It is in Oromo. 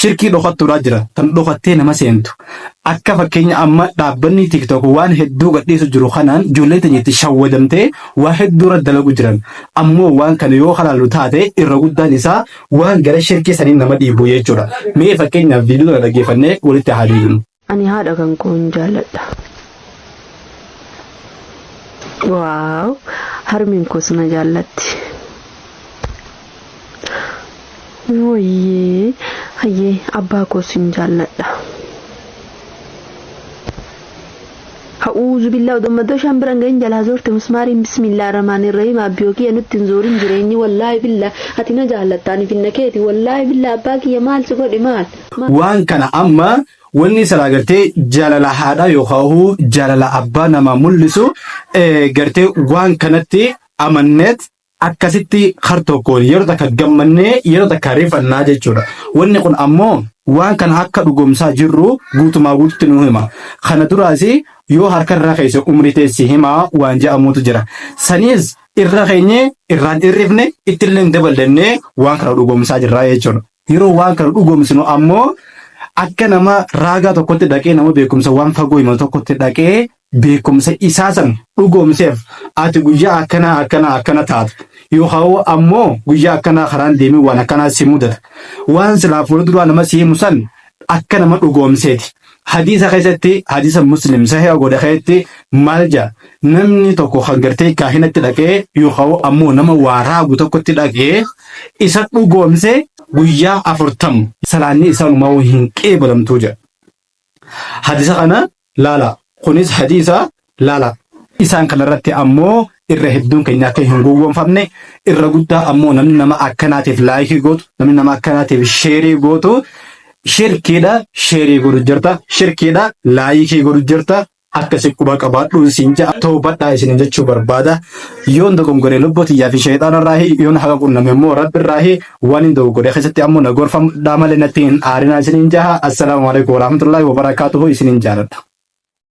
Shirkii dhokattuudhaa jira tan dhokattee nama seentu. Akka fakkeenya amma dhaabbanni TikTok waan hedduu gadhiisu jiru kanaan ijoollee teenya itti shawwadamtee waa hedduu irra dalagu jiran. Ammoo waan kana yoo halaalu taate irra guddaan isaa waan gara shirkii saniin nama dhiibu jechuudha. Mee fakkeenyaaf viidiyoo kana dhaggeeffannee walitti haa deebinu. Ani haadha kan koon jaalladha. Waaw harmeen koos na jaallatti. Wayyee hayyee abbaa koos hin jaalladha. Ha'uuzu billaa odoo madoshaan bira hin gahin jalaa zoorte musmaariin bismillaa rahmaan irrahiim abbiyoo kiyya nutti hin zoorin jireenyi wallaahi billaa ati na jaallatta ani finna keeti wallaahi billaa abbaa kiyya maal si godhe maal. Waan kana amma wanni silaa gartee jaalala haadhaa yookaan jaalala abbaa namaa mul'isu gartee waan kanatti amanneet akkasitti har tokkoon yeroo takka gammannee yeroo takka rifannaa jechuudha. Wanni kun ammoo waan kana akka dhugoomsaa jirru guutumaa guututti nu hima. Kana duraas yoo harka irra keessa umrii teessi himaa waan jedhamutu jira. Saniis irra keenyee irraan irrifne ittillee hin daballannee waan kana dhugoomsaa jirra jechuudha. Yeroo waan kana dhugoomsinu ammoo akka nama raagaa tokkotti dhaqee nama beekumsa waan fagoo himan tokkotti dhaqee beekumsa isaa san dhugoomseef ati guyyaa akkanaa akkanaa akkana taata yookaan ammoo guyyaa akkanaa karaan deemee waan akkanaa si mudata waan silaa fuula duraa nama si himu san akka nama dhugoomseeti. Hadiisa keessatti hadiisa Muslim sahiha godhe keessatti maal jedha namni tokko kan gartee kaahinatti dhaqee yookaan ammoo nama waa raagu tokkotti dhaqee isa dhugoomse guyyaa 40 salaanni isaa numaa hin qeebalamtuu jedha. Hadiisa kana laala. Kunis hadiisa laala. Isaan kanarratti ammoo irra hedduun keenya akka hin gowwoomfamne irra guddaa ammoo namni nama akkanaatiif laayikii gootu namni nama akkanaatiif sheerii gootu shirkiidha sheerii godhu jirta shirkiidha laayikii godhu jirta akkasi quba qabaadhuun siin ja'a toobadhaa isin jechuu barbaada yoon dogongore lubbuu tiyyaa fi sheexaana irraahi yoon haqa qunname immoo rabbi irraahi waan hin dogongore keessatti ammoo na gorfamdhaa malee natti hin aarinaa isiniin jaha assalaamu alaikum warahmatullaahi wabarakaatuhu isiniin jaaladha.